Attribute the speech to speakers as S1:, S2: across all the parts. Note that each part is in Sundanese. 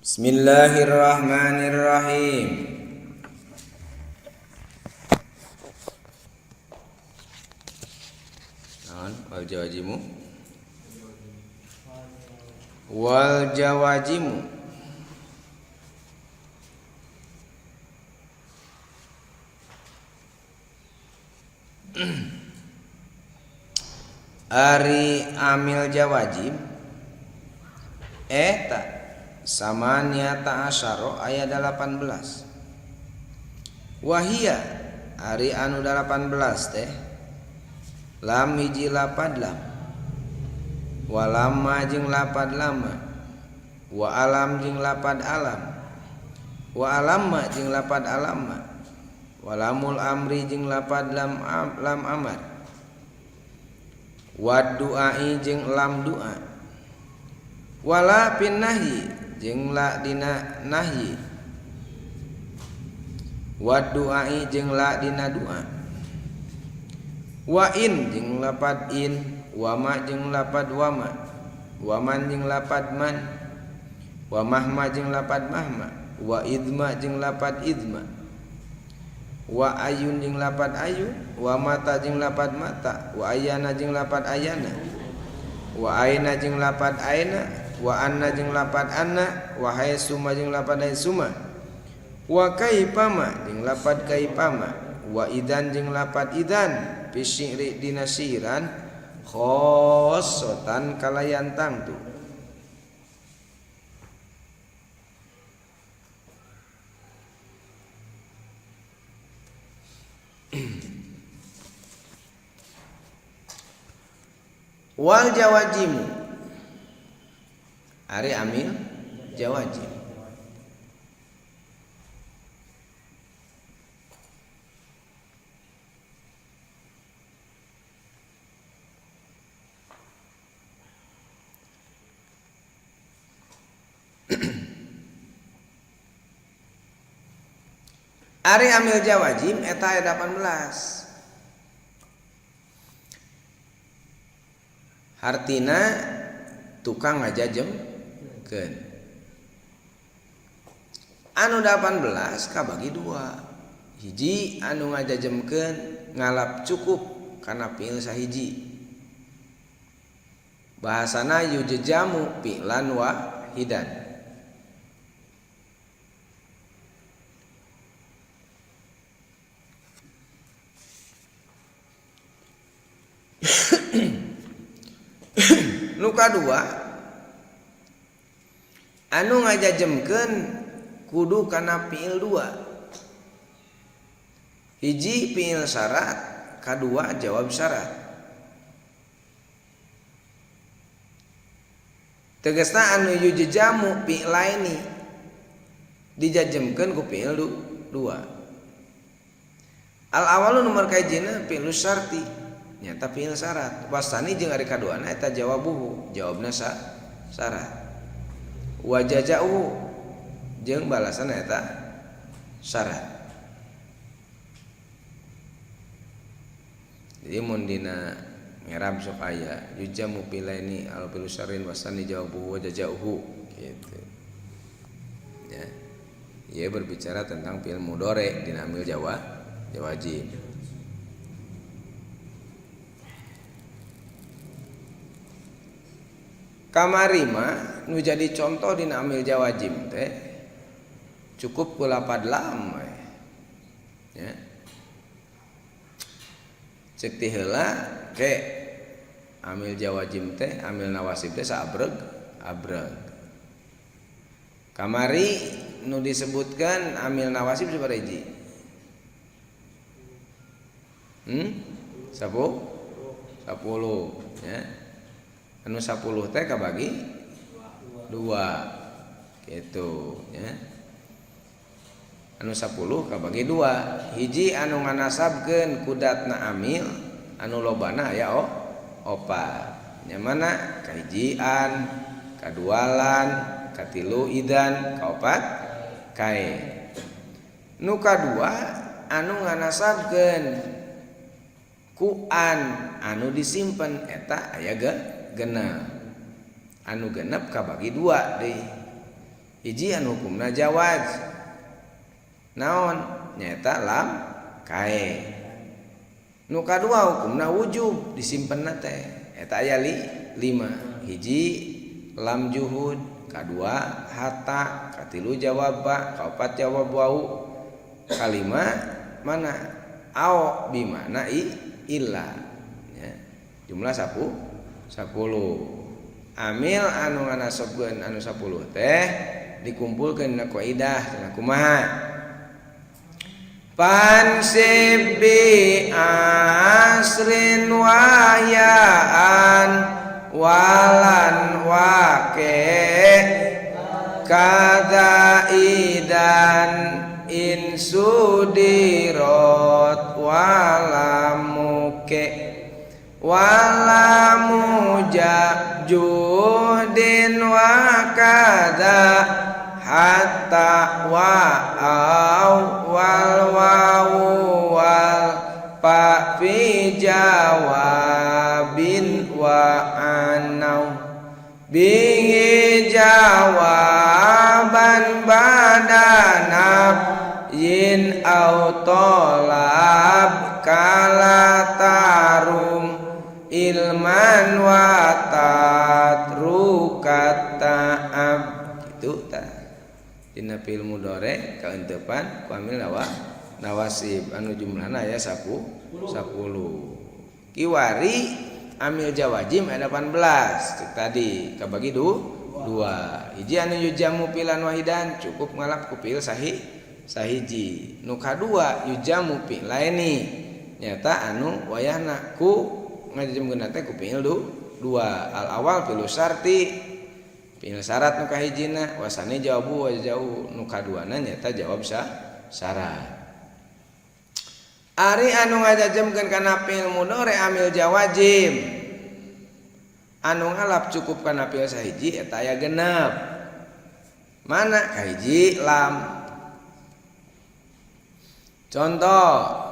S1: Bismillahirrahmanirrahim. Naon wal jawajimu? Wal jawajimu ari amil jawajim eta samaniata asyara aya 18. Wahia ari anu 18 teh lam hiji lapad lam, walama jeung lapad lama, wa alam jeung lapad alam, wa alamma jeung lapad alamma, walamul amri jeung lapad lam, lam amar, wa du'ai jeung lam du'a, wala pin nahyi jeung la dina nahyi, wa du'ai jeung la dina du'a, wa in jeung lapad in, wa ma jeung lapad wama, wa man jeung lapad man, wa mahma jeung lapad mahma, wa idma jeung lapad idma, wa ayun jeung lapad ayun, wa mata jeung lapad mata, wa ayana jeung lapad ayana, wa aina jeung lapad aina, wa anna jeung lapad anna, wa haitsuma jeung lapad haitsuma, wa kaifama jeung lapad kaifama, wa idan jeung lapad idan fi syi'ri dina syiiran khosotan kalayan tangtu. Wal jawajimu ari amil jawajim ari amil jawajim eta aya 18. Hartina tukang ngajajemkeun. Anu 18 kabagi dua. Hiji anu ngajajemkeun ngalap cukup kana fiil sahiji. Bahasana yujjamu fi'lan wahidan. Nu kadua anu ngajajemkeun kudu kana fiil dua. Hiji fiil syarat, kadua jawab syarat. Tegasna anu yujjamu fi'laini dijajemkeun ku fiil dua. Al awalu nomor kahijina fi'lu syarti, nyata fi'il syarat. Wasani jeung ari kaduana eta jawabuhu, jawabna syarat. Wa jazauhu jeung balasan eta syarat. Jadi mun dina ngerab sok aya yujamu fi'laini al fi'lu syarrin wasani jawabuhu wa jazauhu gitu. Ya. Ieu berbicara tentang fi'il mudhari dina amil jawajib. Kamari mah nu jadi contoh dina amil jawajim teh cukup ku lapad lam we. Ya. Cek ti heula ke amil jawajim teh amil nawasib teh saabreg abreg. Kamari nu disebutkan amil nawasib sabaraha hiji? 10 ya. Anu 10 teh kabagi 2 gitu ya. Anu 10 kabagi 2. Hiji anu nganasabkeun kudatna amil, anu lobana aya opat. Nya mana? Kahijian, kadualan, katilu idan, kaopat kae. Nu kadua anu nganasabkeun kuan anu disimpen eta aya genep. Anu genep kabagi 2 deui. Hiji anu hukumna jawaz. Naon? Nyaeta lam kae. Nu kadua hukumna wujub disimpenna teh. Eta aya 5. Hiji lam juhud, kadua hatta, katilu jawab ba, kaopat jawab wau, kalima mana ao bimana i illa. Ya. Jumlah 10. Amil anu nganasobkeun anu 10 teh dikumpulkeun na kaidah cenah kumaha? Pansib bi asrin wayaan walan wake kada idan insudirot walamuke walamu juhdin wa kada hatta wa au wal wawu wal pa fi jawabin wa anau bihi jawaban badanab yin au tolab kala tarum ilman wa tatrukat ta'ab gitu ta dina fi'il mudhari kaeunteupan ku amil nawasib anu jumlahna aya 10. Kiwari amil jawajim aya 18 cek tadi kabagi 2. Hiji anu yujamu fi'lan wahidan cukup ngalap ku fi'il sahiji. Nu kadua yujamu fi'laini nyata anu wayahna ku ngajamkeun teh ku fi'il 2. Al awal fi'il syarti fi'il syarat nu kahijina wasani jawabu wa jauh nu kaduana nyata jawab syarat. Ari anu ngajajemkeun kana fi'il mudhari amil jawajim anu ngalap cukup kana fi'il sahiji eta aya genep. Mana kahiji lam. Contoh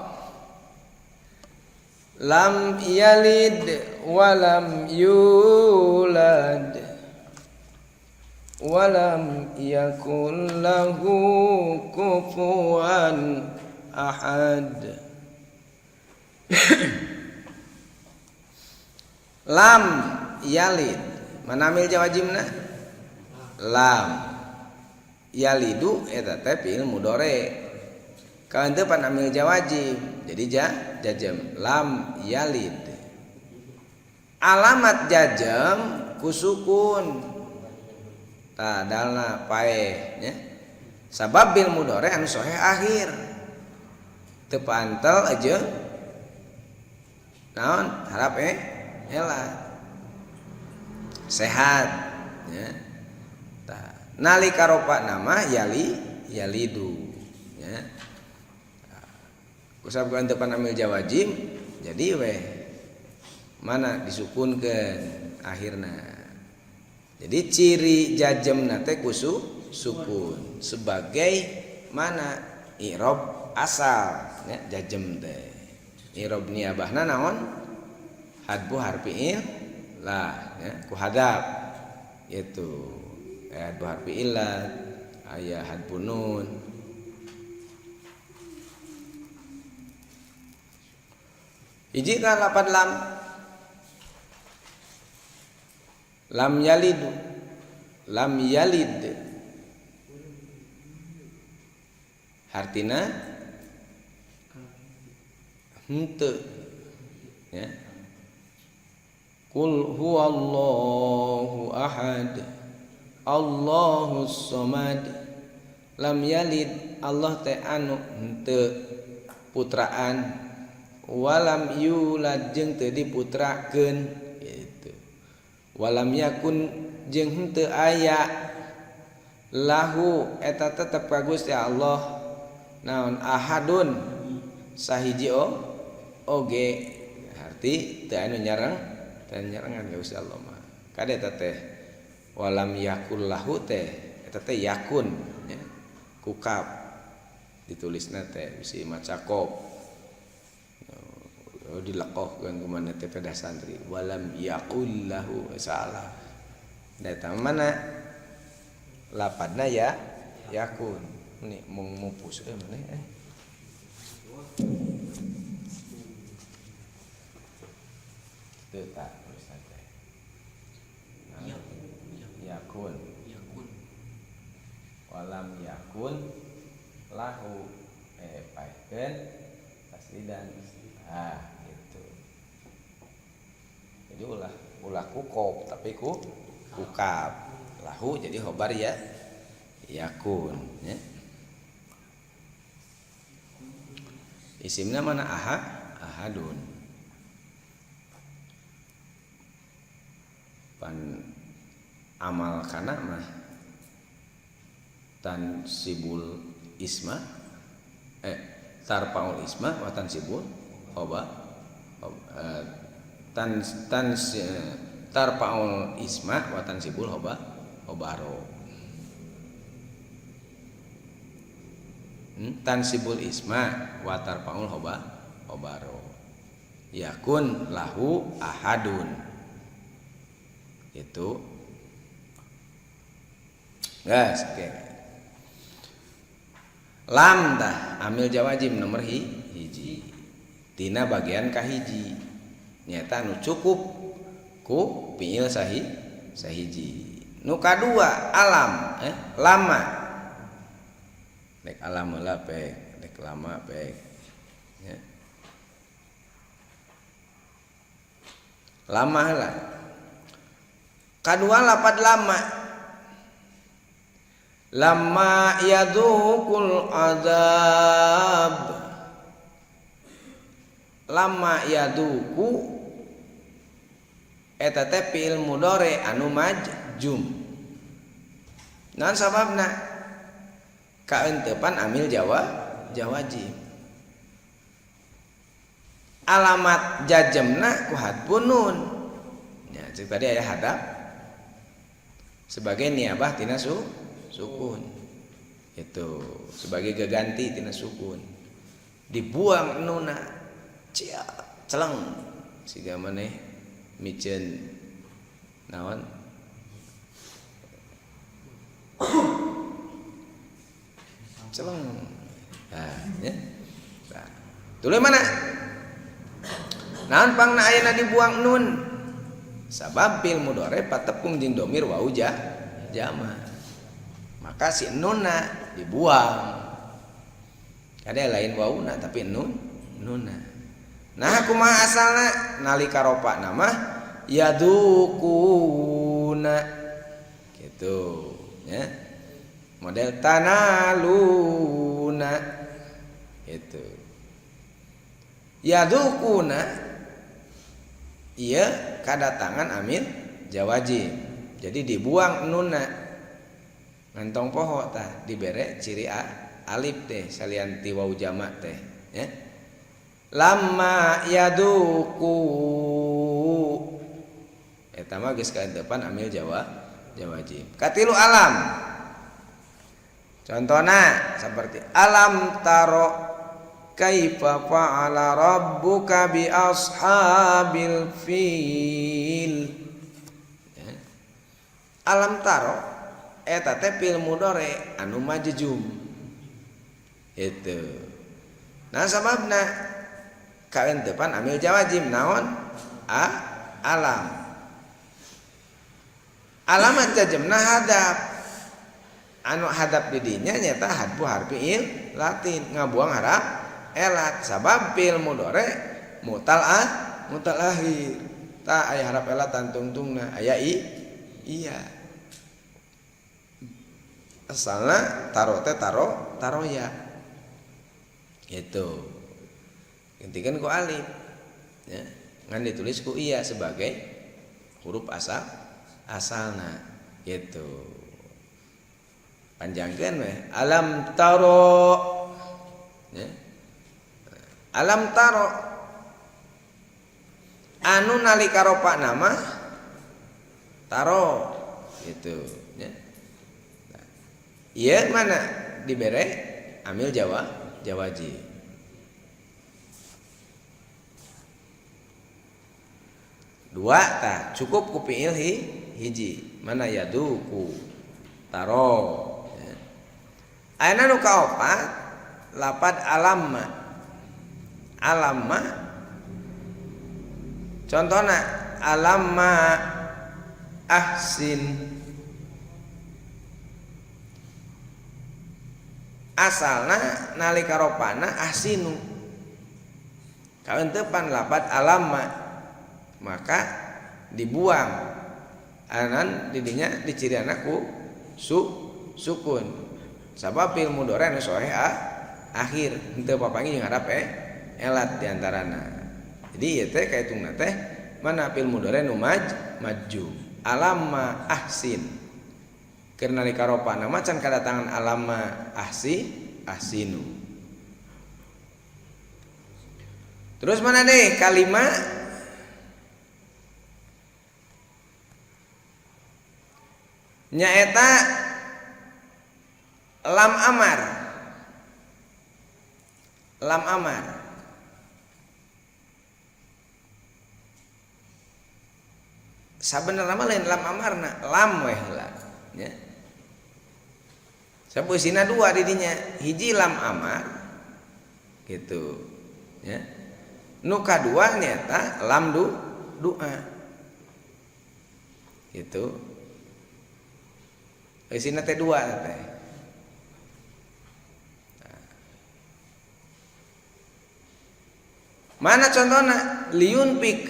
S1: lam yalid walam yulad walam yakul lahu kufuwan ahad. Lam yalid mana amil jawajimna? Lam yalidu eta teh fi'il mudhari kaeunteupan amil jawajim jadi jajam lam yalid. Alamat jajam ku sukun tah dalna paeh nya sabab bil mudhari anu sahih akhir teu pantel aja naon harap elah sehat nya tah nalika ropa nama yali yalidu nya kusab kaeunteupan amil jawajim jadi weh mana disukunkeun akhirna. Jadi ciri jajemna teh kusu sukun sebagai mana i'rob asal nya jajem teh. I'rob niabahna naon? Hadbu harfi illah nya ku hadap itu. Hadbu harfi illah aya hadbu nun. Hiji ka lapan lam. Lam yalidu lam yalid hartina henteu ya. Qul huwallahu ahad Allahus samad. Lam yalid Allah teh anu henteu putraan walam yulad jeung teu diputrakeun gitu. Walam yakun jeung henteu aya lahu eta tetep ka Gusti Allah naon ahadun sahiji oge arti teu anu nyareng teu nyarengan ka Gusti Allah mah kade eta teh walam yakul lahu teh eta teh yakun nya kukap ditulisna teh bisi maca kop dilekohkeun kumaha teh pedah santri walam yakul lahu salah. Eta mana Lapadna ya yakun. Ini mung mupus maneh Teu tah tulisan teh. Yakun.
S2: Yakun.
S1: Walam yakun lahu paehkeun tasdidan. Ah gitu. Jadi ulah kukop tapi ku kukap. Lahu jadi khobar ya yakun ya. Isimna mana aha ahadun. Pan amal kana mah tansibul isma tarpaul isma wa tansibul khobar tan tan tarpaul isma wa tansibul khobaro. Tansibul isma wa tarpaul khobaro. Yakun lahu ahadun. Itu. Guys, oke. Lam tah amil jawajim nomor hiji. Tina bagian kahiji. Nyata nu cukup ku fiil sahiji. Nu kadua alam lama. Dek alam heula pek, dek lama pek. Ya. Lama heula. Kadua lapad lama. Lama yadukul azab. Lama yaduku eta teh fi'il mudhari anu majzum. Naon sababna? Kaentepan amil jawajib. Alamat jajemna ku hadfun nun. Ya, cek tadi aya hadap sebagai niabah tina sukun. Itu sebagai geganti tina sukun. Dibuang nuna cia celeng siga maneh miceun naon celeng. Nah, ya. Nah, tuluy mana? Naon pangna ayeuna dibuang nun? Sabab fil mudhari patepung jeung domir wau jama. Maka si nunna dibuang. Ada lain wauna tapi nunna. Nah kumaha asalna nalika ropa nama yadukuna gitu ya. Model tanaluna itu. Yadukuna iya kadatangan amil jawajib. Jadi dibuang nunna. Ngantong poho tah dibere ciri alif teh salian ti wau jama teh ya. Lama yaduku eta mah geus kaentepan amil jawajib. Katilu alam. Contohna seperti alam taro kaifa fa'ala rabbuka bi ashabil fil. Ya. Alam taro eta teh fil mudhari anu majzum. Itu. Nah sababna kaentepan amil jawajib naon? Alam. Alamat jajemna hadap. Anu hadap di dinya nyata hadfu harfi il latin ngabuang harap elat sabab fil mudhari mutal mutal akhir. Ta aya harap elat tantungtungna aya iya. Asalna taro teh taro taroya. Gitu. Gantikan ku alif. Ya, ngan ditulis ku iya sebagai huruf asalna gitu. Panjangkeun we alam taro ya. Alam taro anu nalika ropa nama taro gitu ya. Nah, ieu mana dibere amil jawaji. Dua tah cukup ku fiil hiji mana yaduku. Taro. Ayeuna nu kaopat lapad alamma. Alamma contohna alamma ahsin. Asalna nalika ropana ahsinu. Kaentepan lapad alamma maka dibuang anan didinya diciriana ku sukun. Sabab fil mudhari anu soheh akhir henteu papanggih jeung harap elat diantarana. Jadi ieu teh kaitungna teh mana fil mudhari nu maju alamma ahsin. Keur nalika ropana mah can kadatangan alamma ahsinu. Terus mana deh kalima nyaeta lam amar. Lam amar sabenerna mah lain lam amarna, lam we heula nya. Sabab eusina dua di dinya, hiji lam amar gitu nya. Nu kadua nyaeta lam doa. Gitu. Eusina teh dua teh. Mana contohna? Liunpik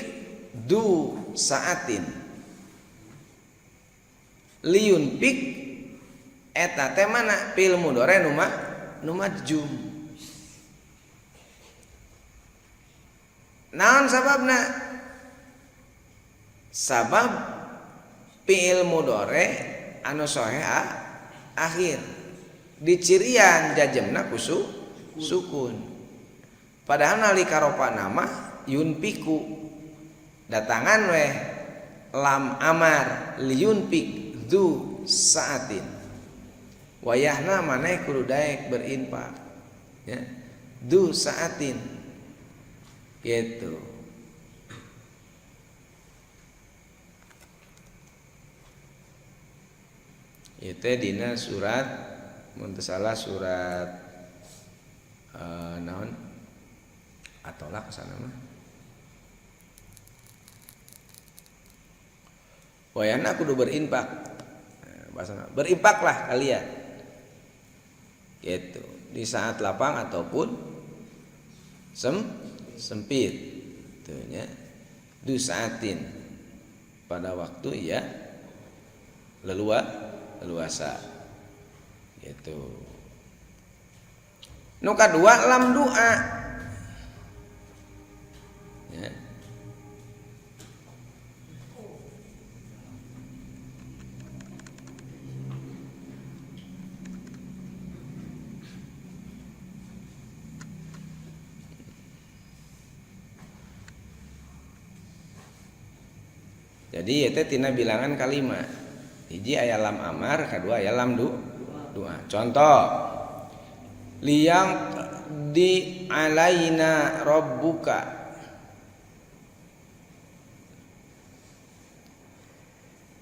S1: du saatin. Liunpik eta teh mana? Fil mudhari nu majzum. Naon sababna? Sabab fi'il mudhari anu soheh akhir dicirian jajemna ku sukun. Padahal nalika ropana mah yunpiku datangan weh lam amar liyunpik du saatin. Wayahna maneh kudu daek berinfak ya, du saatin gitu. Ieu teh dina surat mun teu salah surat naon atolak sana mah. Wayahna kudu berinfak. Bahasa berinfaklah kalian. Gitu. Di saat lapang ataupun sempit. Gitu nya. Du saatin. Pada waktu ya leluasa. Gitu. Nu kadua lam doa. Ya. Jadi ieu teh tina bilangan kalima. Hiji aya lam amar, kadua aya lam doa. Contoh liyang di alaina rabbuka.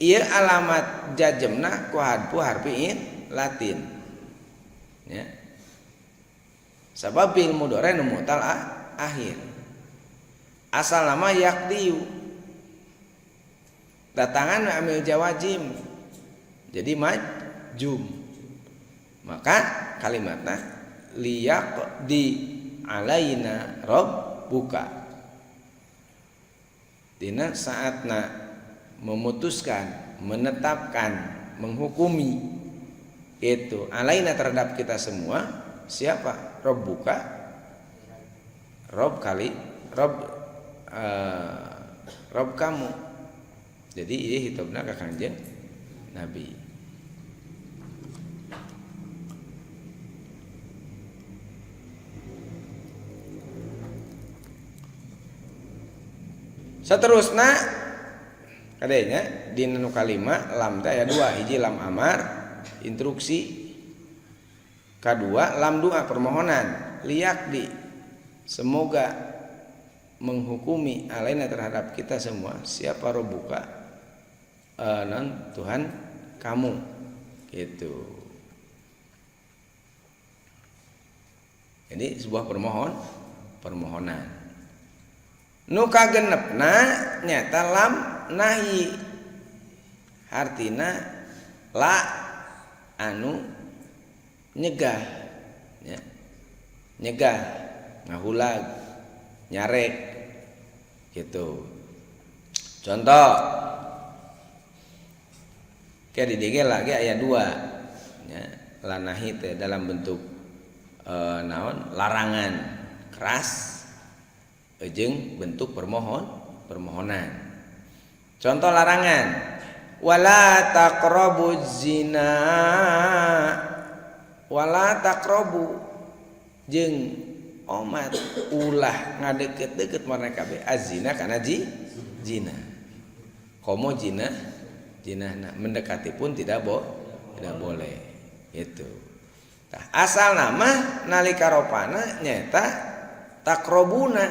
S1: Ieu alamat jajemna ku hadfu harfi latin. Ya. Sabab fil mudhari nu mutal akhir. Asal nama yakdiu. Datangan amil jawajim. Jadi majum. Maka kalimatna liyaqdi alaina rabbuka. Dina saatna memutuskan, menetapkan, menghukumi itu alaina terhadap kita semua siapa? Rabbuka. Rob kali Rob Rob kamu. Jadi ini hitobna ka Kangjeng Nabi. Seterusna kadenya di nu kalima lam teh aya dua, hiji lam amar instruksi, kadua lam doa permohonan liak di semoga menghukumi alaina terhadap kita semua siapa robuka non Tuhan kamu Gitu. Ini sebuah permohonan. Nu kagenepna nyata lam nahi. Artina la anu nyegah ya. Nyegah, ngahulag, nyarek gitu. Contoh kayak di DG lagi ayat 2 ya, lanahi teh dalam bentuk naon larangan keras jeung bentuk permohonan. Contoh larangan, wala taqrabuz zina, wala taqrabu jeung omat ulah ngadeukeut-deukeut marane kabeh azina kana zina. Komo zina jinahna mendekati pun tidak boleh itu. Tah asal nama nalika ropana nyaeta takrobuna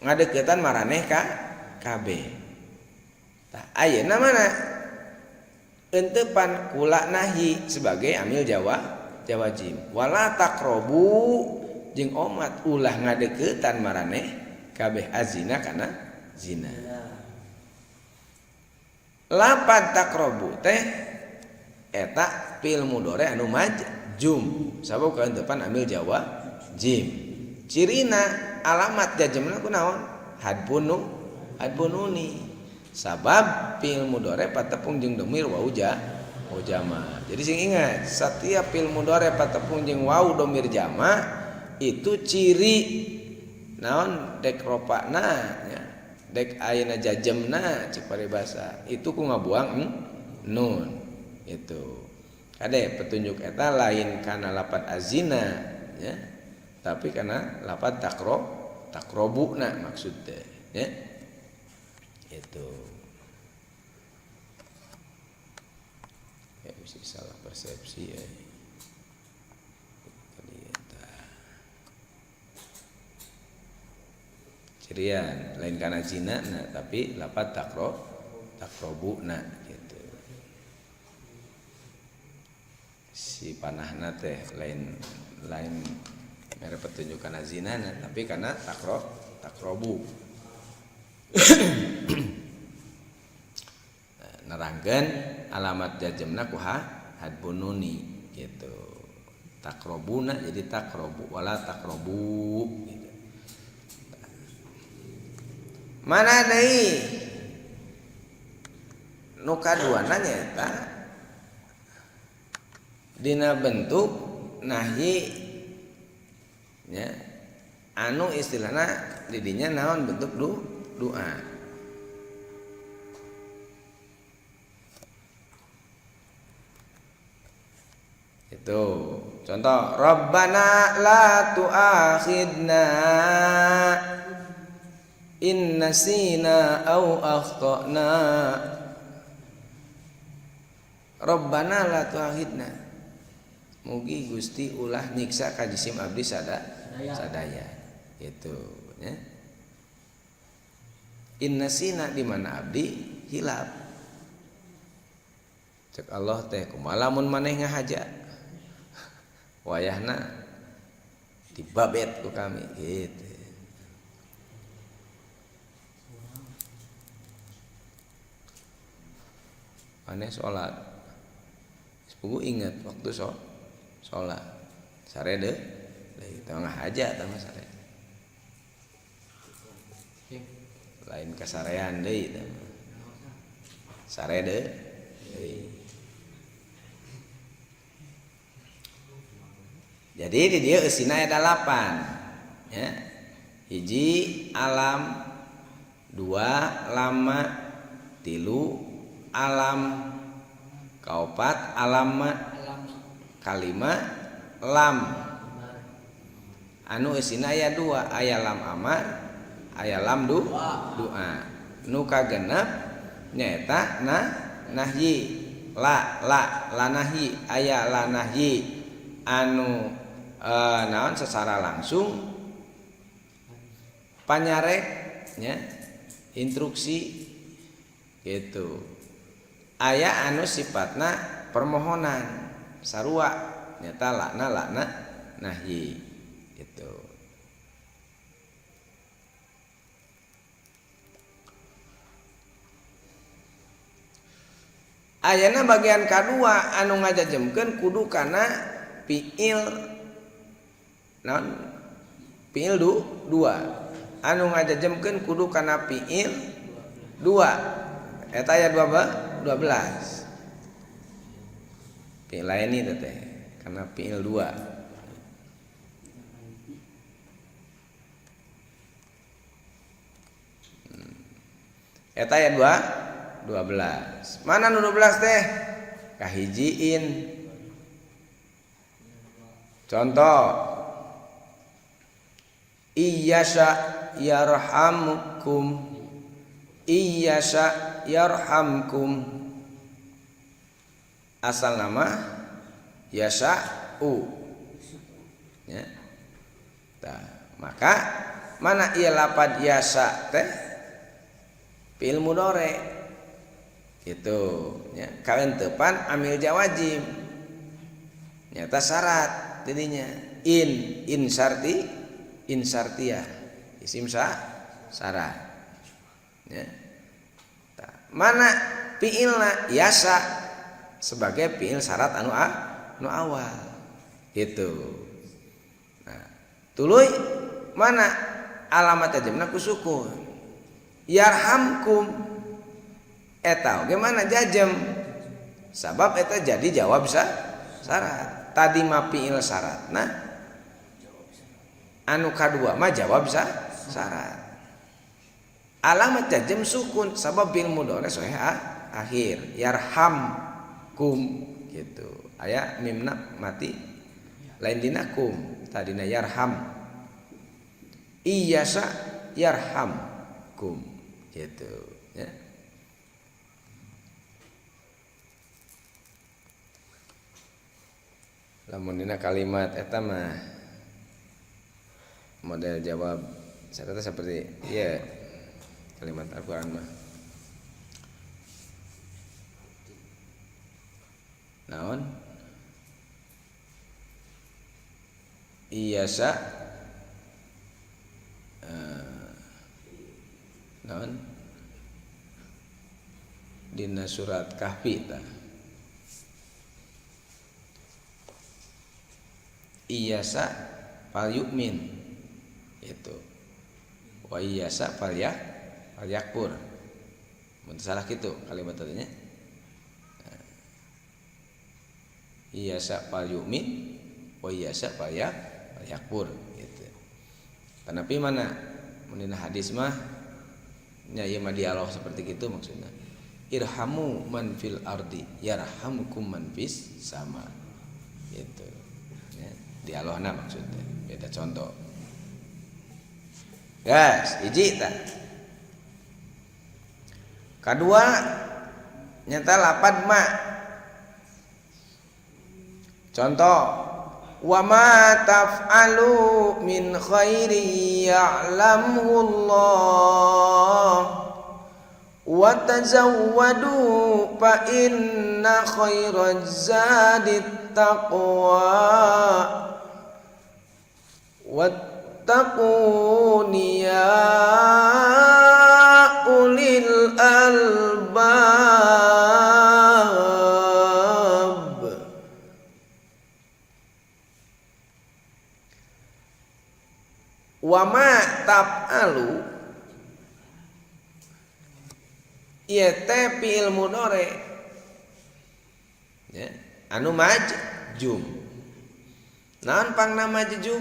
S1: ngadeuketan maraneh ka kabeh. Tah ayeuna mana entepan kula nahi sebagai amil jawajim. Wala takrobu jeung omat ulah ngadeuketan maraneh kabeh azina kana zina. Lapad takrobu teh eta fi'il mudhari anu majzum sabab kaentepan amil jawajim. Cirina alamat jazmna kunaon? Hadpununi. Sabab fi'il mudhari patepung jeung domir wau jama. Jadi sing ingat, setiap fi'il mudhari patepung jeung wau domir jama itu ciri naon dek ropana nya, dek ayeuna jajemna cik paribasa itu ku ngabuang nun itu. Kade petunjuk eta lain kana lapad azina ya, tapi kana lapad takrobuna maksud teh ya. Itu. Ya bisa salah persepsi ya. Cirian lain kana zina nah, tapi lapad takrobuna gitu. Si panahna teh lain mere petunjuk kana zina nah, tapi kana takrobu. Nerangkeun alamat jazmna ku hadpununi gitu. Takrobuna jadi takrobu wala takrobu gitu. Mana deui nu kaduana nyaeta dina bentuk nahi nya anu istilahna di dinya naon bentuk doa. Itu contoh Rabbana la tu'akhidna in nasina au akhtana. Rabbana la tu'akhidna, mugi Gusti ulah nyiksa ka jisim abdi sadaya gitu ya. In nasina di mana abdi hilap. Cek Allah teh kumaha lamun maneh ngahaja wayahna dibabet ku kami gitu. Aneh sholat, sepugu ingat waktu sholat sare deh, tengah aja tambah sare, lain kasarean deh, sare deh. Jadi di dia eusina ada 8, ya. Hiji alam, 2 lama, 3 alam, kaopat alama, kalima lam. Anu eusina aya 2, aya lam amar, aya lam doa. Nu kagenep nyaeta nahyi, la la la nahyi, aya la nahyi anu naon secara langsung panyarek nya instruksi gitu. Aya anu sifatna permohonan sarua nyata lakna lakna nahyi itu. Ayana bagian kadua anu ngajajemkeun kudu kana fiil naon fiil dua anu ngajajemkeun kudu kana fiil dua eta aya 12 fiil lain ini teh karena fiil dua. Eta aya 12. Mana nu 12 teh? Kahijiin. Contoh Iyyasha yarhamkum, iyyasha yarhamkum. Asal nama yasha'u ya. Tah, maka mana ieu lapad yasha teh fi'il mudhari gitu ya, kaentepan amil jawajib nyata syarat tidinya in syarti in syartiyah isim syarat ya. Tah, mana fi'ilna yasha sebagai fi'il syarat anu anu awal gitu. Nah, tuluy mana alamat jajamna ku sukun yarhamkum eta oge mana jajem sabab eta jadi jawab syarat. Tadi mah fi'il syaratna anu kadua mah jawab syarat. Alamat jajem sukun sabab fi'il mudhari sahih akhir yarhamkum gitu. Aya mimna mati lain dina kum tadina yarham iyasa yarhamkum gitu ya. Lamun dina kalimat eta mah model jawab saya kata seperti iya kalimat Al-Qur'an mah naon iyasa naon dina surat Kahfi tah iyasa fal yu'min itu wa iyasa fal yakfur. Mun salah kitu kalimat tadinya iyasa fal yu'min wa iyasa fal yakfur gitu. Tapi mana mun dina hadis mah nya ieu mah dialog seperti gitu maksudnya. Irhamu man fil ardi yarhamkum man fis sama gitu. Ya, dialogna maksudnya. Beda contoh. Guys, hiji tah. Kadua nyata lapad ma. Contoh wa ma taf'alu min khairi ya'lamuhu Allah wa tazawwadu fa inna khairaz zadi taqwa wattaquni ya ulil albab. Wa ma taf'alu ieu teh fi'il mudhari ya anu majzum. Naon pangna majzum?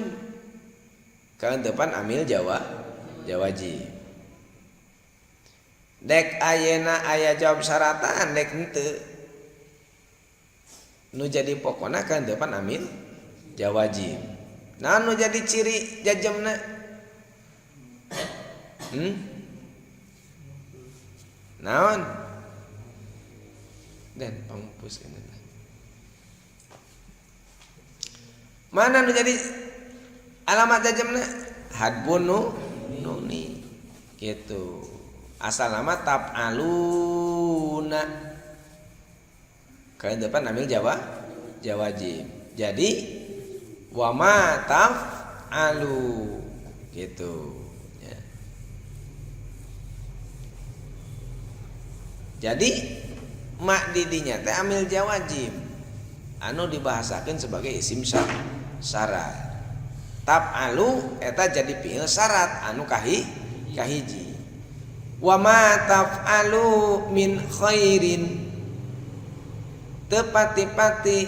S1: Kaentepan amil jawajib. Dek ayeuna aya jawab syaratan dek henteu. Nu jadi pokona kaentepan amil jawajib. Naon nu jadi ciri jajamna? Naon? Dan pangpus ini. Mana nu jadi alamat jajamna? Hadbun nuni gitu. Asal nama taf'aluna Kalian depan amil jawajib. Jadi wa ma taf'alu gitu ya. Jadi mak didinya teh amil jawajib anu dibahasakan sebagai isim syarat. Taf'alu eta jadi fi'il syarat anu kahiji. Wa ma taf'alu min khairin tepati-pati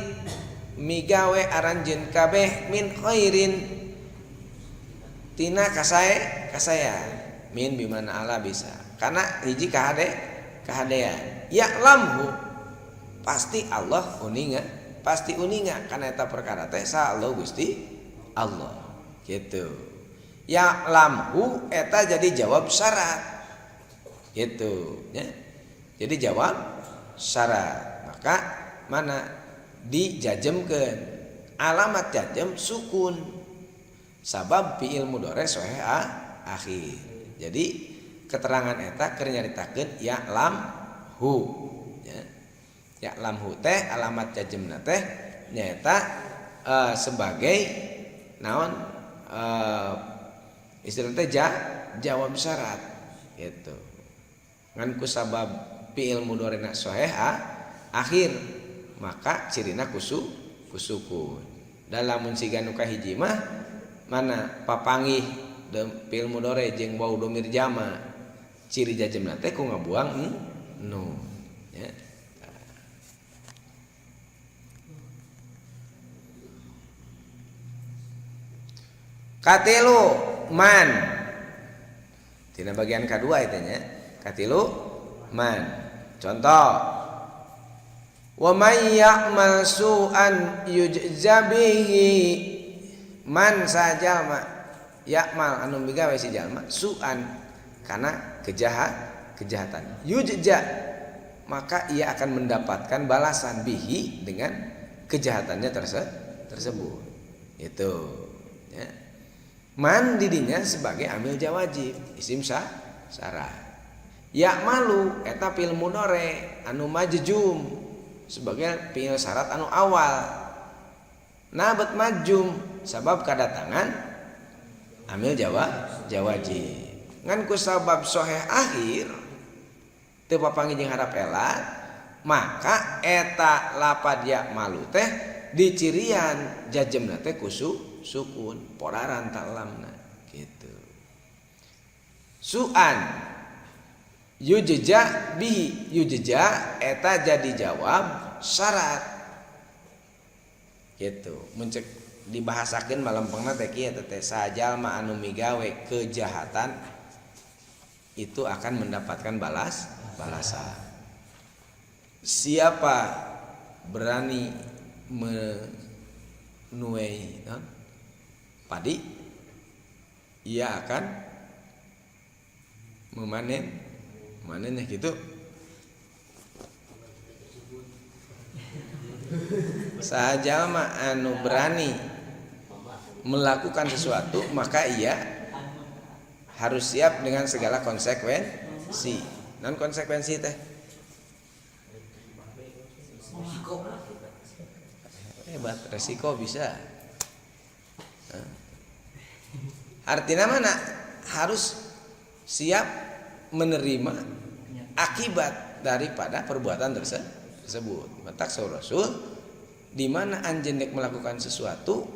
S1: migawe aranjeun kabeh min khairin tina kasaya min bimana ala bisa karena hiji kahadean ya lamhu pasti Allah uninga pasti uninga karena eta perkara teh sa Allah Gusti Allah gitu. Ya lamhu eta jadi jawab syarat gitu ya. Jadi jawab syarat maka mana dijajemkeun alamat jajem sukun sabab fi'il mudhari sahih akhir. Jadi keterangan eta keur nyaritakeun ya lam hu ya. Ya lam hu teh alamat jajemna teh nyaeta sebagai naon istilah teh jawab syarat gitu. Ngan ku sabab fi'il mudhari sahih akhir maka cirina kusukun. Dalam siga nu kahiji mah mana papanggih fi'il mudhari jeung wau domir jama ciri jajemna teh ku ngabuang nun ya. Katilu man tina bagian kedua itu nya katilu man. Contoh wa may ya'mal su'an yujza bihi man sajalma ya'mal anu migawe si jalma su'an karena kejahatan yujza maka ia akan mendapatkan balasan bihi dengan kejahatannya tersebut itu ya. Man didinya sebagai amil jawajib isim syarat. Ya'malu eta fi'il mudhari anu majzum sebagai fi'il syarat anu awal. Nabet majzum sabab kadatangan amil jawajib. Ngan ku sabab sahih akhir teu papanggih jeung harap elat maka eta lapad ya'malu teh dicirian jajemna teh sukun poraran ta'lamna gitu. Su'an yujja bihi yujja eta jadi jawab syarat gitu. Mun cek dibahasakeun malempengna teh kieu teh sajalma anu migawe kejahatan itu akan mendapatkan balasan. Siapa berani menuai padi ia akan memanen gitu. Sajalma anu berani melakukan sesuatu maka ia harus siap dengan segala konsekuensi. Non konsekuensi teh hebat resiko bisa. Artinya mana harus siap menerima akibat daripada perbuatan tersebut. Matak saur Rasul di mana anjeun dek melakukan sesuatu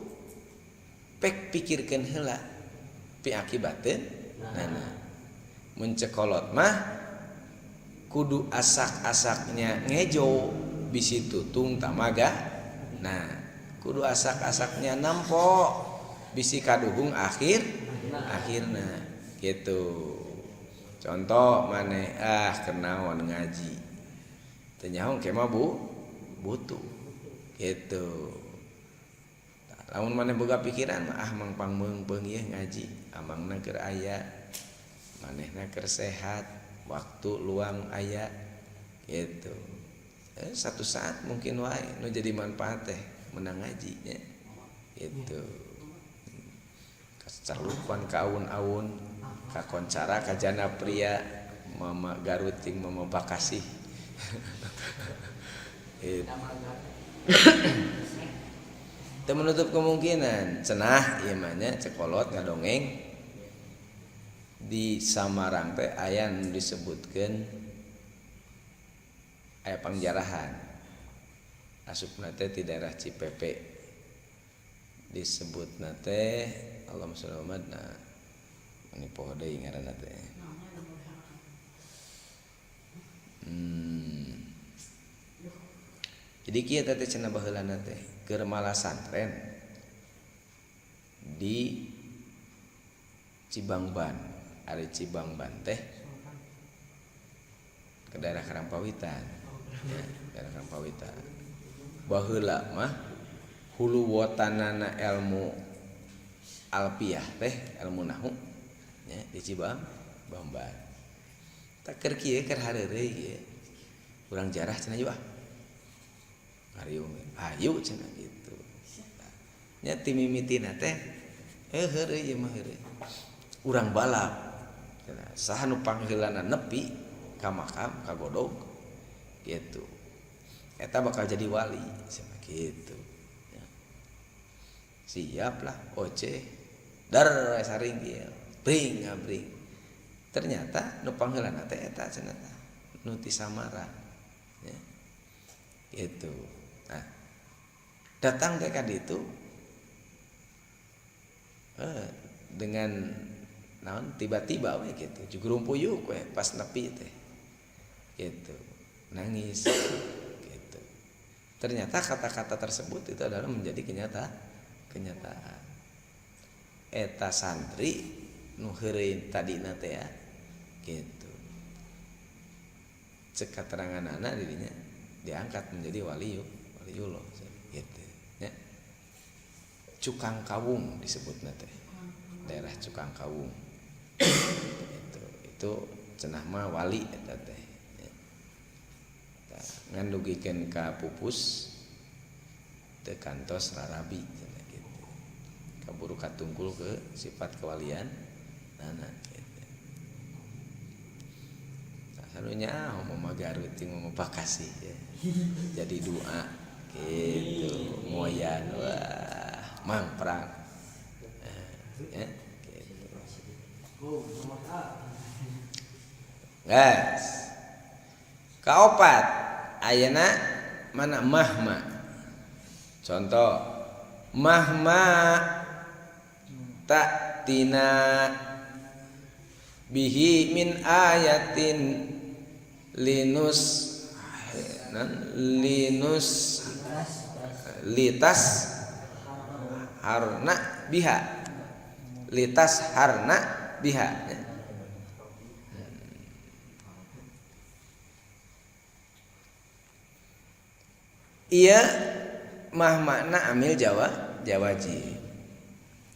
S1: pek pikirkeun heula pi akibateun nana. Mun cekolot mah kudu asak-asaknya ngejo bisi tutung tamaga. Nah, kudu asak-asaknya nampo bisi kaduhung akhirna gitu. Contoh maneh kenaon ngaji. Teu nyaho ke mah butuh gitu. Lamun maneh boga pikiran mah mangpang meungpeung ieu ngaji, amangna keur aya, manehna keur sehat, waktu luang aya gitu. Satu saat mungkin wae nu jadi manfaat teh menang ngaji nya gitu. Kacalupan ka aun-aun kakoncara kajana pria mama Garut jeung mama Bekasi. Itu menutup kemungkinan cenah ieu mah nya cekolot ngadongeng di Samarang teh aya nu disebutkeun aya pangjarahan asupna teh di daerah Cipepe disebutna teh Allahumma sholli ala Muhammad nah ini poho deui ngaranna teh. Jadi kieu teh cenah baheulana teh keur malasantren di Cibangban, ari Cibangban teh ke daerah Karangpawitan ya, daerah Karangpawitan. Baheula mah hulu wotanana ilmu alfiah teh ilmu nahu nya di Cibangban. Tak keur kieu keur hareureuy kieu urang jarah cenah yeuh ah ngariung ayu cenah gitu nya ti mimitina teh heureuy ieu mah heureuy urang balap cenah saha nu pangheulana nepi ka makam kagodog gitu eta bakal jadi wali cenah gitu ya. Siap lah oce dar saring kieu bring ngabring ternyata nu pangheulana teh eta cenah nu ti Samarang ya gitu. Nah datang teh ka ditu dengan naon tiba-tiba we gitu jugurumpuyuk we pas nepi teh gitu nangis gitu. Ternyata kata-kata tersebut itu adalah menjadi kenyataan. Eta santri nu heureuy tadina teh ya gitu cek kateranganana dirinya diangkat menjadi waliullah gitu ya. Cukang Kawung disebutna teh daerah Cukang Kawung itu cenah mah wali eta teh ya. Ngan dugikeun ka pupus teu kantos rarabi cenah gitu kaburu katungkul ke sifat kewalian nana gitu. Nah, sanunya mama Garut jeung mama Bekasi ya. Jadi doa gitu moyan wah mangprang ya gitu. Guys, kaopat ayeuna mana mahma. Contoh mahma ta'tina bihi min ayatin linus linus litas harna biha litas harna biha. Iya mah makna amil jawa jawajib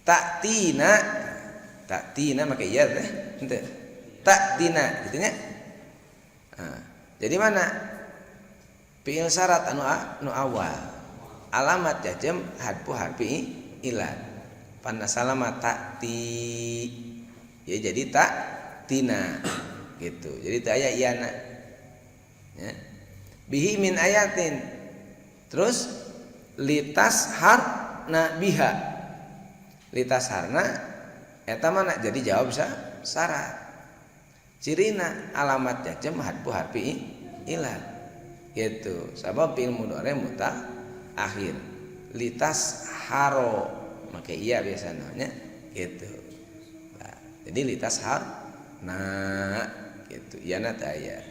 S1: taktina taktina make iya teh henteu taktina gitu nya. Nah, jadi mana fi'il syarat anu nu awal alamat jajem hadfu harfi ilat panasalama takti ya jadi tak tina gitu jadi teu aya iana ya. Bihi min ayatin terus litas harna biha litas harna eta mana jadi jawab syarat cirina alamat jajem hadfu harfi ilat gitu sabab fi'il mudhari muta akhir litas haro make iya biasana nya gitu. Nah, jadi litas har nah gitu iana teh aya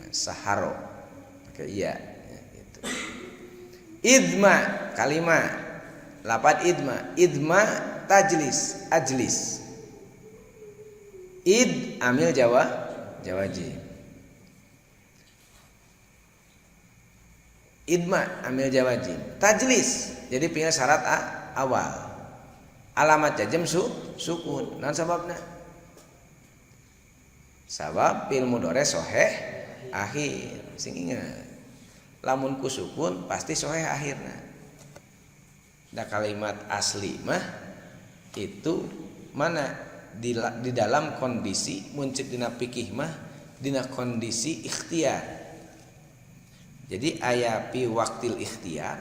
S1: nah, saharo make iya ya, gitu. Idma kalima lapat idma idma tajlis ajlis id amil jawa jawajib idma amil jawajib tajlis jadi punya syarat a, awal alamat jajem sukun naon sababna sabab fi'il mudhari soheh akhir sing ingat lamun ku sukun pasti soheh akhirna da kalimat asli mah itu mana di dalam kondisi muncul dina fikih mah dina kondisi ikhtiar Jadi aya pi waqtil ikhtiar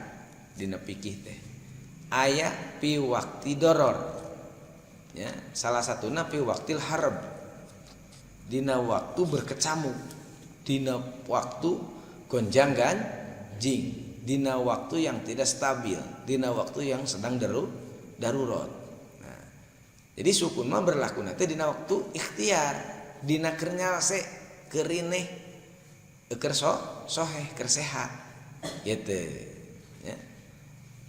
S1: dina fikih teh. Aya pi waqti doror. Ya, salah satuna pi waqtil harb. Dina waktu berkecamuk, dina waktu gonjang ganjing, dina waktu yang tidak stabil, dina waktu yang sedang darurat. Nah, jadi sukun mah berlaku nanti dina waktu ikhtiar, dina keur nyalse, keur rineh, keur soheh, keur sehat gitu ya.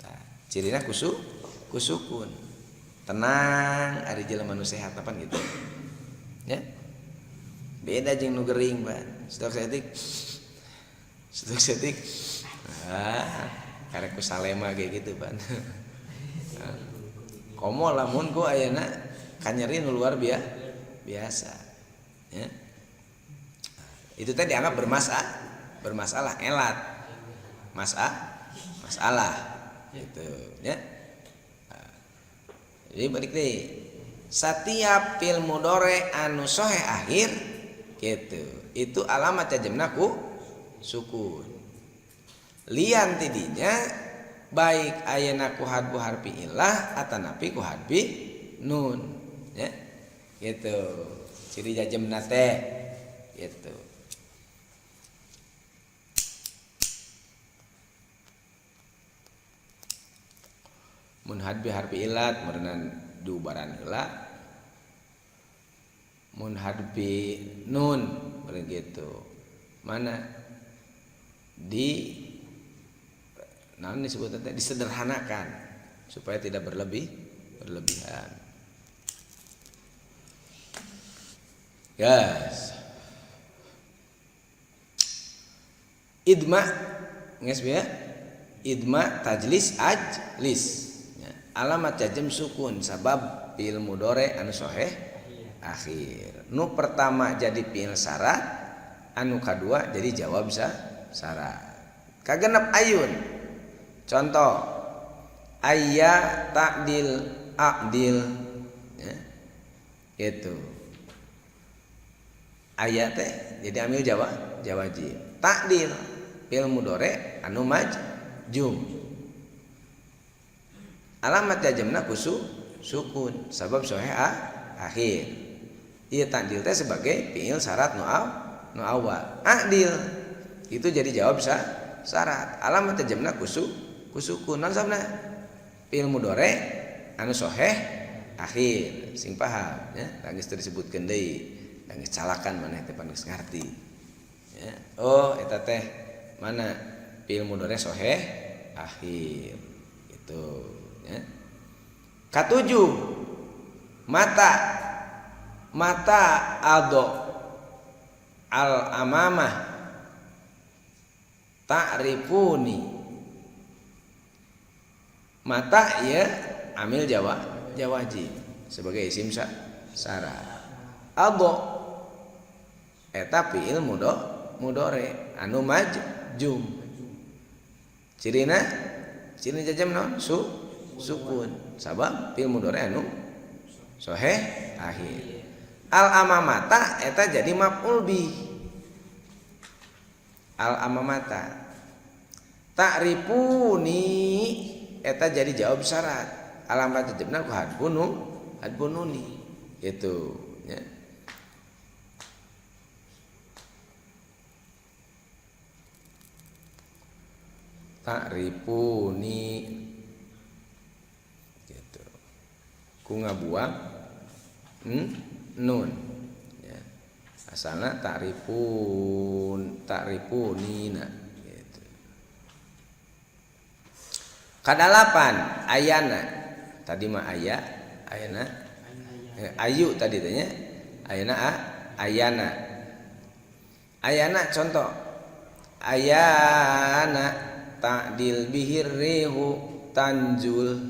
S1: Nah, cirina kusukun. Tenang ari jelema nu sehat apan gitu. Ya. Beda jeung nu gering, Pak. Stok setik. Ah, karek ku salema kayak gitu, Pak. Nah, komo lamun ku ayeuna kanyeri nu luar biasa. Ya. Itu tadi dianggap bermasalah elat. Masalah gitu ya. Nah, jadi balik deh. Setiap fil mudore anu soheh akhir gitu. Itu alamat jajemna ku sukun. Lian tidinya baik ayeuna ku hadbu harfi illah atanapi ku hadbi nun ya. Gitu. Ciri jajemna teh gitu. Mun hadbi harfi illat meureunan diubaran heula. Mun hadbi nun meureun gitu. Mana di naon disebut teh disederhanakan supaya tidak berlebihan. Guys. Idma geus ya. Idma tajlis ajlis. Alamat jazm sukun sabab fi'il mudhari anu soheh akhir. Nu pertama jadi fi'il syarat, anu kadua jadi jawab syarat. Kagenep ayun. Contoh ayya ta'dil a'dil ya. Gitu. Ayya teh jadi amil jawajib. Ta'dil fi'il mudhari anu majzum. Alamat jazmna sukun sabab soheh akhir. Ieu ta'dil teh sebagai fi'il syarat nu awal. A'dil itu jadi jawab syarat. Alamat jazmna kusukun. Naon sababna? Fi'il mudhari anu soheh akhir. Sing paham ya, geus teu disebutkeun deui. Geus calakan maneh teh pan geus ngarti. Ya. Oh, eta teh mana fi'il mudhari soheh akhir. Gitu. Ya. Katujuh mata ado al amamah ta'rifuni. Mata ya amil jawajib sebagai isim syarat. Ado eta fi'il mudhari anu majzum. Cirina ciri jazm naon? Sukun sabab fi'il mudhari anu soheh akhir. Al amamata eta jadi maf'ul bih. Al amamata ta'rifuni eta jadi jawab syarat. Alamat jazmna ku hadbununi gitu ya. Ta'rifuni gitu. Ku ngabuang nun ya. Asalna ta'rifunina gitu. Kadalapan ayana. Tadi mah aya, ayana. Ayu tadi tanya. Ayana ayana. Ayana contoh. Ayana ta'dil bihirrihu tanjul.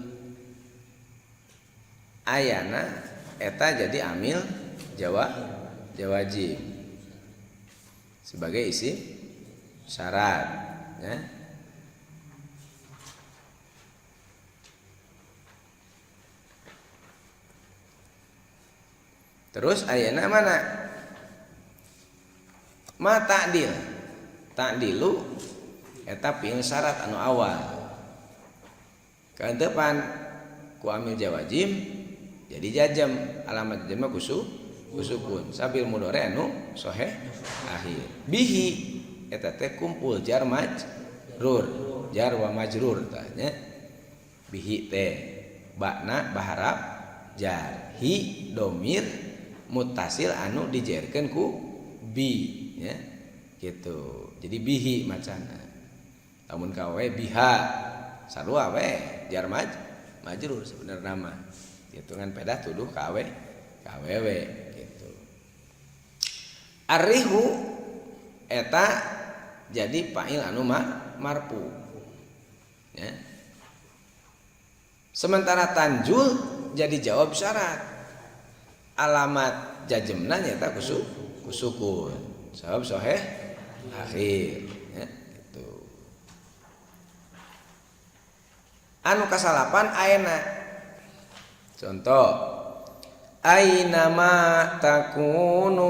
S1: Ayana eta jadi amil jawajib sebagai isi syarat ya. Terus ayana mana? Ma ta'dil. Ta'dilu Eta fiil syarat anu awal. Kaeunteupan ku amil jawazim jadi jajam, alamat jajamna kusukun. Sabil mudhari anu soheh akhir. Bihi eta teh kumpul jar majrur, jar wa majrur tah nya. Bihi teh bakna baharap jar, hi domir muttasil anu dijerkeun ku bi nya gitu. Jadi bihi macana. Lamun ka we biha sarua we jar majrur sebenarnya mah. Gitu kan pedah tuduh ka we ka wewe gitu. Arrihu eta jadi fa'il anu marfu ya. Sementara tanjul jadi jawab syarat. Alamat jajemna nyata kusukun. Sabab soheh akhir ya, gitu. Anu kasalapan aena. Contoh aina ma takunu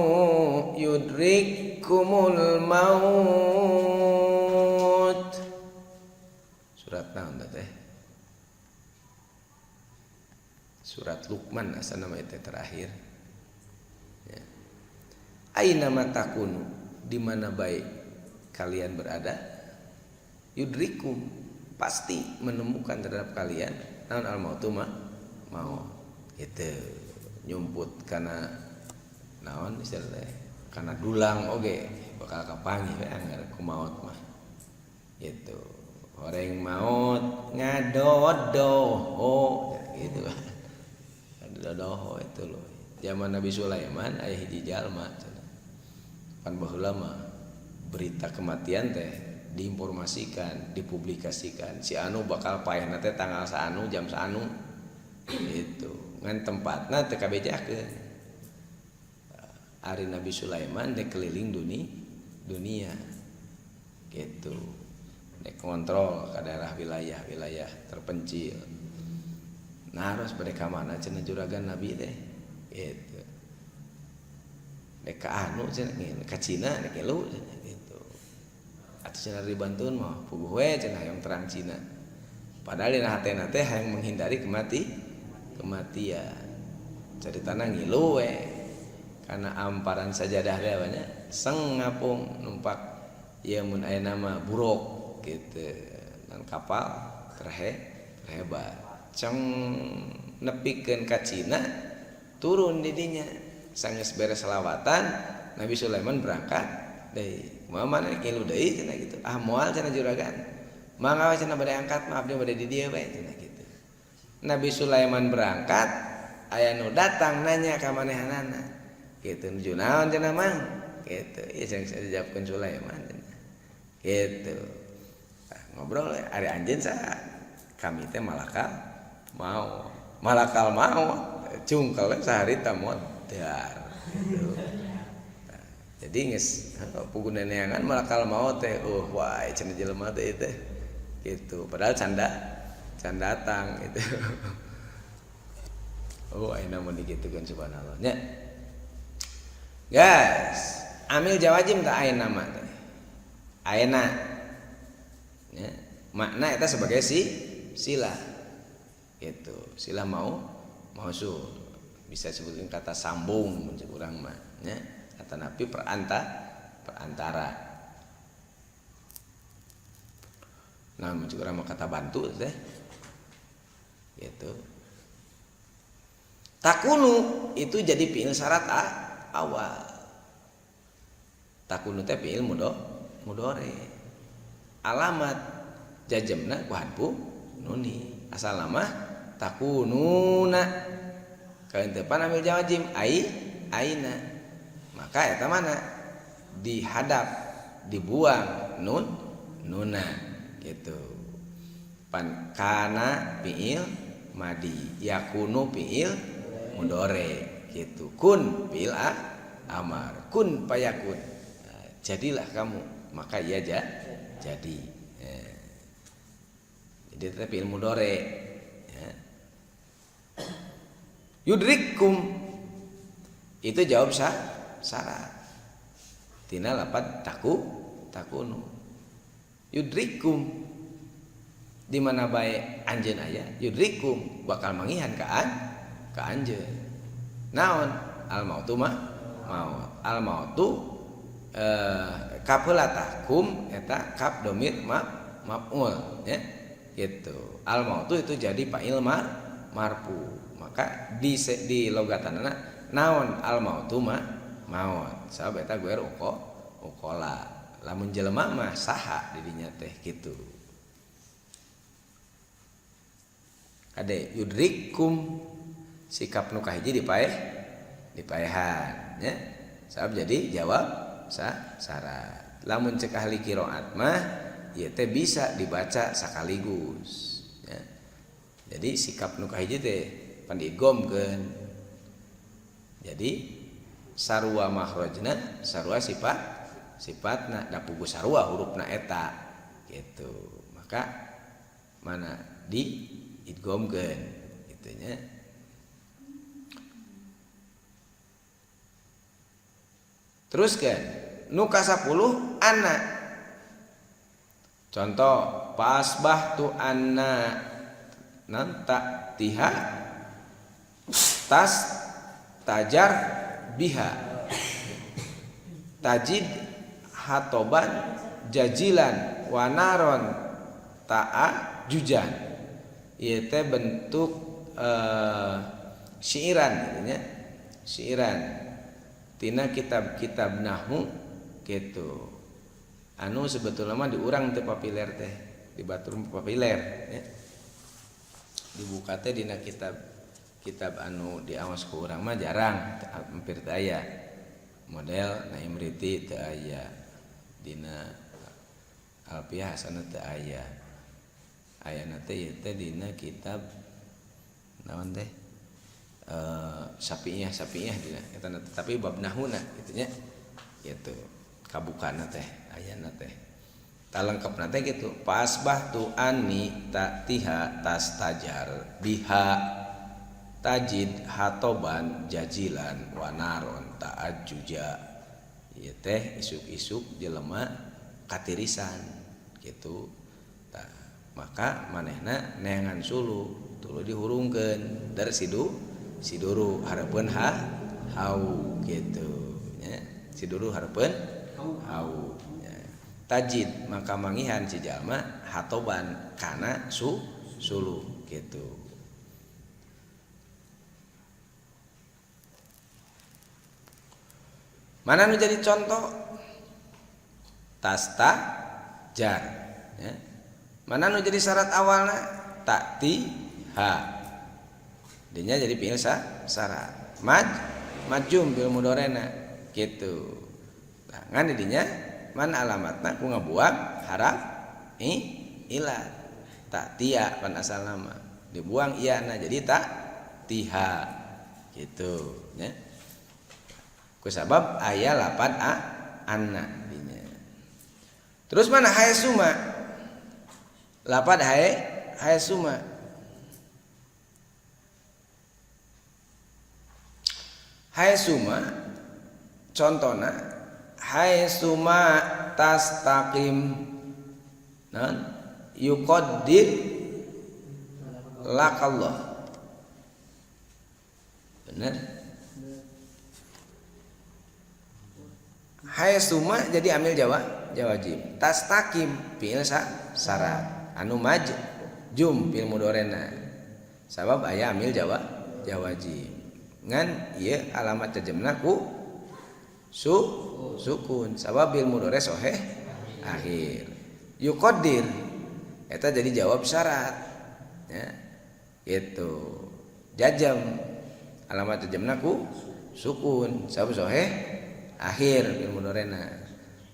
S1: yudrikumul maut. Surat naon teh? Surat Luqman asa nama itu terakhir. Ya. Aina ma takunu, di mana baik kalian berada, yudrikum pasti menemukan terhadap kalian naon al mautu ma mau gitu. Nyumput karena naon istilahnya karena dulang oge bakal kapanggih we anggar ku maot mah gitu. Orang maot ngadodoho gitu. Ngadodoho itu loh. Zaman Nabi Sulaiman aya hiji jalma cenah. Pan baheula mah berita kematian teh diinformasikan, dipublikasikan. Si anu bakal paehna teh tanggal saanu jam saanu gitu. Ngan tempatna teu kabejakeun. Ari Nabi Sulaiman dek keliling dunia gitu. Dek kontrol ke daerah wilayah-wilayah terpencil. Nah harus bade ka mana cenah juragan Nabi teh gitu. Dek ka anu cenah ka Cina dek ngilu cenah gitu. Atuh cenah dibantuan mah puguh we cenah hayang terang Cina. Padahal dina hatena teh hayang menghindari kematian. Caritana ngilu we. Karena amparan sajadah teh banyak seng ngapung numpak ieu mun aya nama buruk gitu. Dan kapal terhebat. Ceng nepikeun ka Cina turun di dinya. Sanggeus beres selawatan Nabi Sulaiman berangkat deui. Kumaha maneh ngilu deui cenah gitu. Ah moal cenah juragan. Mangga we cenah bade angkat mah abdi bade di dieu we cenah gitu. Nabi Sulaiman berangkat aya nu datang nanya ka manehanana. Gitu nuju naon cenah mang? Gitu. Ieu cenah dijawabkeun Sulaiman cenah. Gitu. Nah, ngobrol ari anjeun saha? Kami teh malakal mau. Malakal mau cungkel saharita modar gitu. Nah, jadi geus puguh neneangan malakal maut teh wah cenah jelema teh teh gitu. Padahal can datang gitu. Oh ayeuna mun digitukeun subhanallah nya. Guys, amil jawazim teh ayeuna mah teh. Ayeuna ya, makna eta sebagai silah gitu. Silah mau mausul. Bisa disebutkan kata sambung mun cek urang mah nya, kata nabi perantara. Nah, mun cek urang mah kata bantu teh. Gitu. Takunu itu jadi fiil syarat awal. Takunu teh fiil mudhari. Alamat jajamna ku hadfu nuni. Asal nama takununa. Kaeunteupan amil jawazim ai aina. Maka eta mana? Dihadap, dibuang nun nuna gitu. Pan kana fiil madi, yakunu fiil mudhari gitu. Kun fiil amar, kun payakun. Nah, jadilah kamu, maka ia jadi. Ya. Jadi tetap fiil mudhari ya. Yudrikum itu jawab syarat. Tina lapat takunu. Yudrikum di mana bae anjeun aya yudrikum bakal mangihan ka anjeun. Naon al mautu mah maut. Al mautu kapelatah kum eta kap domir maf'ul ya gitu. Al mautu itu jadi fa'il marfu. Maka di logatanana naon al mautu mah maut. Sabab eta guer ukola. Lamun jelema mah saha didinya teh kitu. Kade yudrikum sikap nu kahiji dipaehan nya. Sabab jadi jawab syarat. Lamun cek ahli qiraat mah ieu teh bisa dibaca sekaligus ya. Jadi sikap nu kahiji teh pan diidghamkeun. Jadi sarua makhrajna sarua sifatna da pugu sarua hurufna eta gitu. Maka mana diidghamkeun kitu nya. Teruskan nu ka-10 anna. Contoh pasbah tu anna nan ta tiha tas tajar biha tajid hatoban jajilan wanaron ta'a jujan. Ieu teh bentuk syiiran gitu nya. Syiiran tina kitab-kitab nahwu gitu. Anu sebetulnya mah diurang teh papiler teh, di batur papiler ya. Dibuka teh dina kitab anu diawas ku urang mah jarang, hampir teu aya. Model Naim Riti teu aya, dina Alfiah Hasanah teu aya. Ayana teh ieu teh dina kitab naon teh? Syafi'iyah dina eta tapi bab nahuna kitu nya. Gitu. Kabukana teh ayana teh. Talengkepna teh kitu. Pasbah tu ani ta tiha tastajar biha tajid hatoban jajilan wanaron ta'ajjuja. Ieu teh isuk-isuk jelema katirisan gitu. Tah, maka manehna neangan sulu tuluy dihurungkeun dari siduru hareupeun hau gitu nya. Siduru hareupeun hau nya. Tajid maka mangihan si jalma hatoban kana sulu gitu. Mana nu jadi contoh? Tasta jar ya. Mana nu jadi syarat awalna? Takti ha. Dinya jadi fi'il syarat. Majum bil mudorena gitu. Nah, ngan dinya man alamatna ku ngabuang haraf ilat. Tak tia pan asal nama. Dibuang iya na jadi tak tiha gitu ya. Kusabab aya lapan a anna dinya. Terus mana haesuma? Lapan haesuma. Haesuma contona haesuma tastaqim non yuqaddir lakallah. Bener? Haesuma jadi amil jawajib. Tastaqim fi'il syarat. Anu majjum fi'il mudorena. Sabab aya amil jawajib. Ngan ieu alamat jajemna ku sukun. Sabab bil mudore soheh akhir. Yuqaddir eta jadi jawab syarat. Ya. Gitu. Jajam alamat jajemna ku sukun. Sabab soheh akhir bil mudorena.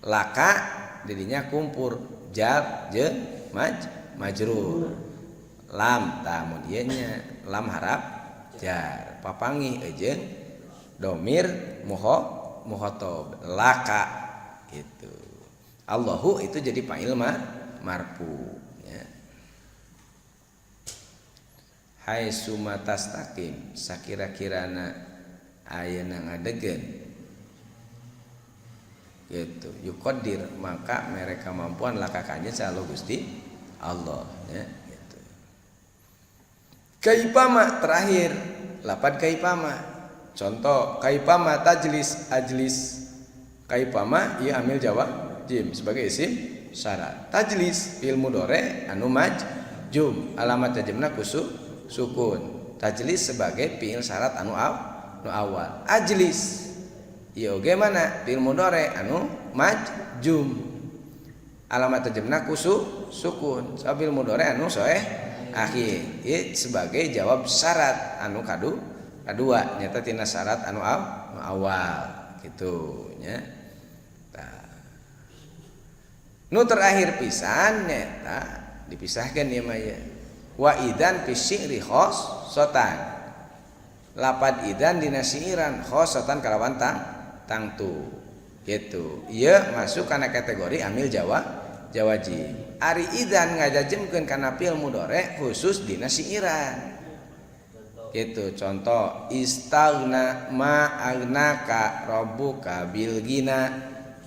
S1: Laka didinya kumpur jar jeung majrur. Lam tah mun ieu nya lam harap jar papangih jeung domir muhotob laka gitu. Allahu itu jadi fa'il marfu ya. Hai sumatastaqim sakira-kirana ayeuna ngadegen Gitu. Yuqaddir maka mere kamampuan laka ka anjeun saha Gusti Allah ya gitu. Kaifama terakhir lapad kaifama. Contoh kaifama tajlis ajlis. Kaifama ieu amil jawazim sebagai isim syarat. Tajlis fi'il mudhari anu majzum alamat jazmna kusu sukun. Tajlis sebagai fi'il syarat anu nu awal. Ajlis ieu oge mana fi'il mudhari anu majzum alamat jazmna kusu sukun. Sabab fi'il mudhari anu soeh akhir ieu sebagai jawab syarat anu kadua nyata tina syarat anu awal gitu nya. Tah. Nu terakhir pisan nyata dipisahkeun ieu mah ya. Wa idzan fi syi'ri khassatan. Lapad idzan dina siiran khassatan kalawan tangtu gitu. Ieu masuk kana kategori amil jawazim. Ari idzan ngajazemkeun kana fi'il mudhari khusus dina siiran. Gitu contoh istaghna ma aghnaka rabbuka bil ghina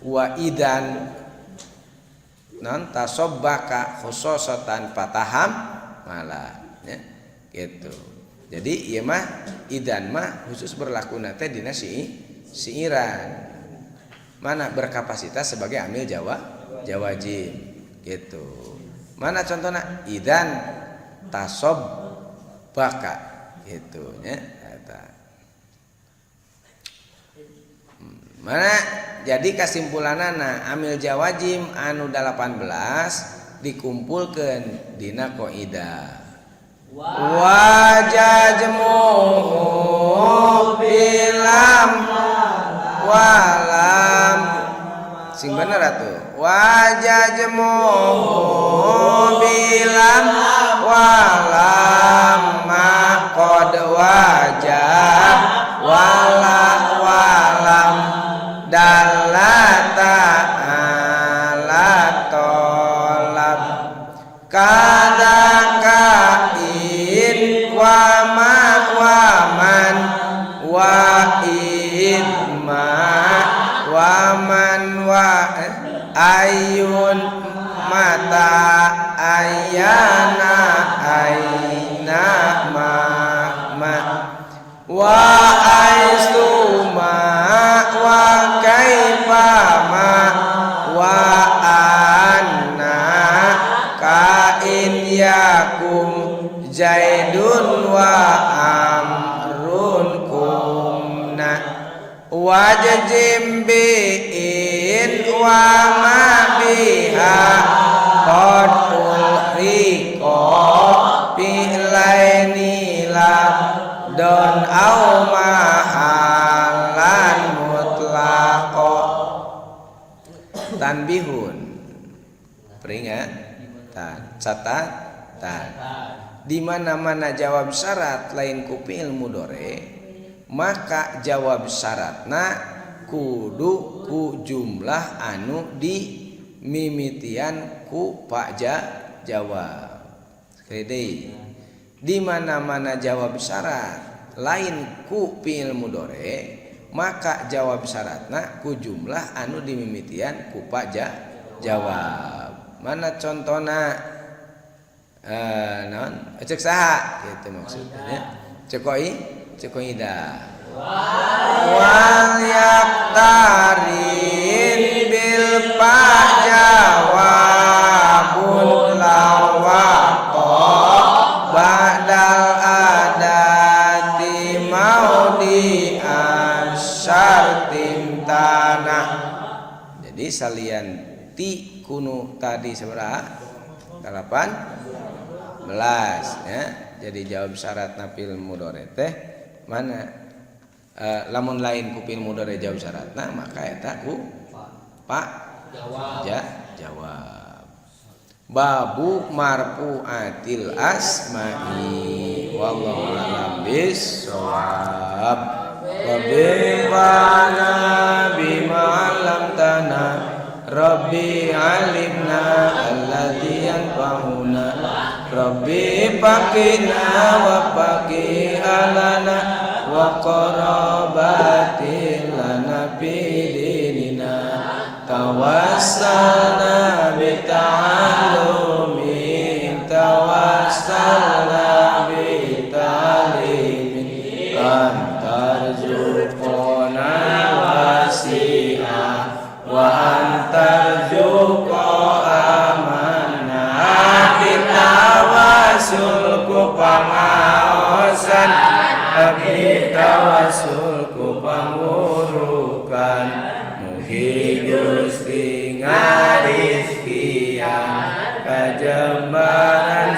S1: wa idzan non tasobbaka khususatan fataham malah ya gitu. Jadi ieu mah idzan mah khusus berlaku teh dina siiran. Mana berkapasitas sebagai amil jawazim gitu. Mana contohna idzan tasobbaka gitu nya eta. Mana jadi kesimpulanana amil jawazim anu 18 dikumpulkeun dina kaidah wajazmuhu bilam walam sing bener atuh wajazmuhu bilam walam ma qad wajah wala walam dalata ala tolab kadaka in wa ma wa man wa idma wa man wa ayun mata ayana aina ma ma wa aisuma wa kaifa ma wa anna ka in yakum zaidun wa amrun kumna wajzim bi'in wa ma biha qad ulhiqa fi'laini don au mahalan mutlaqa. Tanbihun peringatan catatan di mana-mana jawab syarat lain ku fi'il mudhari maka jawab syaratna kudu ku jumlah anu di mimitian ku pak jawab. Sekali deui di mana-mana jawab syarat lain ku fi'il mudhari maka jawab syaratna ku jumlah anu dimimitian ku pak jawab. Mana contona naon cek saha gitu maksudnya cek koi cek koida wal yaktarin bil pak jawabun lawaqa ba'dal adati maudi asyartin tanah. Jadi salian ti kunu tadi sabaraha 18 ya. Jadi jawab syarat fi'il mudhari teh mana lamun lain ku fi'il mudhari jawab syaratna maka eta ku pak jawab. Babu marfu'atil asma'i wallahu a'lam bissawab. Rabbi bana bima 'allamtana Rabbi alimna alladzi yanfa'una Rabbi faqina wa faqi alana wa qarabati lana fi dinina. Tawassalna bita'allumin, tawassalna bita'alimin, an tarzuqona wasi'ah wa an tarzuqa amanah. Tawasul ku pangaosan, abdi tawasul ku pangurukan, mugi Gusti ngarizkian kajembaran.